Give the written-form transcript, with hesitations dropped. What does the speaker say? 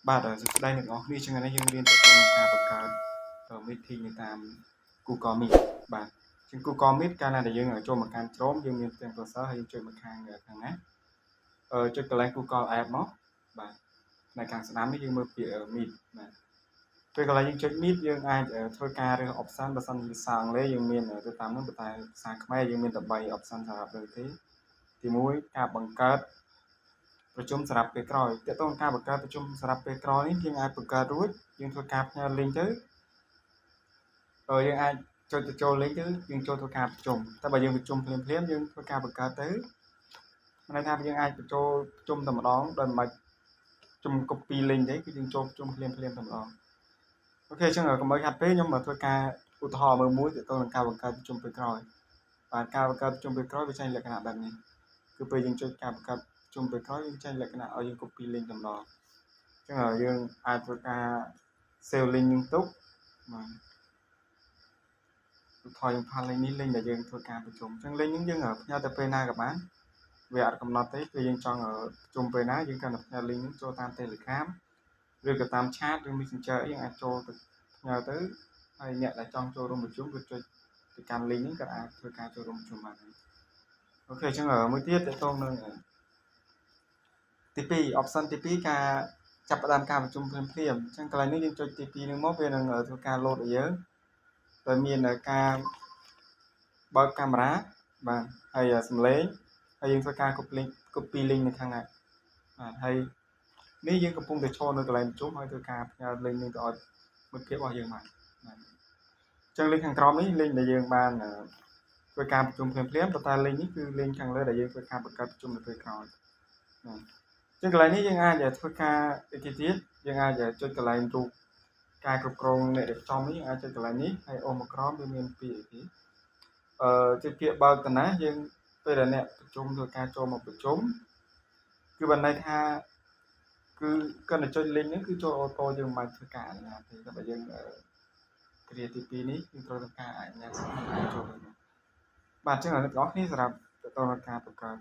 បាទសួស្តីអ្នកទាំងអស់គ្នាជាងនេះយើងរៀនទាក់ទងនឹងការបង្កើត meeting នៅតាម Google Meet បាទជាង Google Meet កាលណាដែលយើងចូលមកកាន់ Chrome យើងមានផ្ទាំង browser ហើយយើងចុចមកខាងខាងណាចុចកន្លែង Google App មកបាទនៅខាងស្ដាំនេះយើងមើលពាក្យ Meet បាទពេលកន្លែងយើងចុច Meet យើងអាចធ្វើការរើស option បើសិនជាភាសាអង់គ្លេសយើងមានទៅតាមនោះប៉ុន្តែភាសាខ្មែរយើងមានតែ3 option សម្រាប់រើសទេ។ទី1ការបង្កើតប្រជុំសម្រាប់ពេលក្រោយតើតើការបង្កើតប្រជុំសម្រាប់ពេលក្រោយនេះយើងអាចបង្កើតរួចយើងធ្វើការផ្ញើ link ទៅយើងអាចចុចទៅចូល link ទៅយើងចូលធ្វើការប្រជុំតែបើយើងប្រជុំភ្លាមភ្លាមយើងធ្វើការបង្កើតទៅមានន័យថាយើងអាចបញ្ចូលប្រជុំតែម្ដងដោយមិនបាច់ជុំ copy link ទេគឺយើងចូលប្រជុំភ្លាមភ្លាមតែម្ដង OK អញ្ចឹងកុំឲ្យខាត់ពេកខ្ញុំមកធ្វើការឧទាហរណ៍មើលមួយទាក់ទងនឹងការបង្កើតប្រជុំពេលក្រោយបាទការបង្កើតប្រជុំពេលក្រោយវាចេញលក្ខណៈបែបនេះគឺពេលយើងចុចការបង្កើតប្រជុំពេលក្រោយយើងចេញលក្ខណៈឲ្យយើង copy link តែម្ដងអញ្ចឹងយើងអាចធ្វើការ save link នឹងទុកបាទឧទាហរណ៍យើងផា link នេះ link ដែលយើងធ្វើការប្រជុំអញ្ចឹង link ហ្នឹងយើងផ្ញើទៅពេលណាក៏បានវាអត់កំណត់ទេពេលយើងចង់ប្រជុំពេលណាយើងគ្រាន់តែផ្ញើ link ហ្នឹងចូលតាម Telegram ឬក៏តាម chat ឬ Messenger យើងអាចចូលទៅផ្ញើទៅហើយអ្នកដែលចង់ចូលរួមប្រជុំគឺចុចទៅកាន់ link ហ្នឹងក៏អាចធ្វើការចូលរួមប្រជុំបានដែរ OK អញ្ចឹងមួយទៀតទាក់ទងនឹងទី2 option ទី2ការចាប់ផ្ដើមការប្រជុំភ្លាមភ្លាមអញ្ចឹងកន្លែងនេះយើងចុចទី2នឹងមកវានឹងធ្វើការ load ឲ្យយើងដោយមានការបើកកាមេរ៉ាបាទហើយសំឡេងហើយយើងធ្វើការ copy link copy link នៅខាងណាបាទហើយនេះយើងកំពុងតែឈរនៅកន្លែងប្រជុំហើយធ្វើការផ្ញើ link នេះទៅឲ្យមិត្តភ័ក្តិរបស់យើងបានបាទអញ្ចឹង link ខាងក្រោមនេះ link ដែលយើងបានធ្វើការប្រជុំភ្លាមភ្លាមប៉ុន្តែ link នេះគឺ link ខាងលើដែលយើងធ្វើការបង្កើតប្រជុំនៅពេលក្រោយបាទ ចឹងកន្លែងនេះយើងអាចធ្វើការអីគេទៀតយើងអាចចុចកន្លែងរូបការគ្រប់គ្រងអ្នករៀបចំនេះអាចចុចកន្លែងនេះហើយអូសមកក្រោមវាមានពាក្យអីគេចុចពាក្យបើកតាណាយើងពេលដែលអ្នកប្រជុំធ្វើការចូលមកប្រជុំគឺបានន័យថាគឺគាត់តែចុច link ហ្នឹងគឺចូល auto យើងមិនបាច់ធ្វើការអនុញ្ញាតទេតែបើយើងគ្រាទី2នេះយើងត្រូវធ្វើការអនុញ្ញាតសិនអាចចូលទៅបាទអញ្ចឹងអ្នកទាំងអស់គ្នាសម្រាប់ទៅដល់ការបង្កើត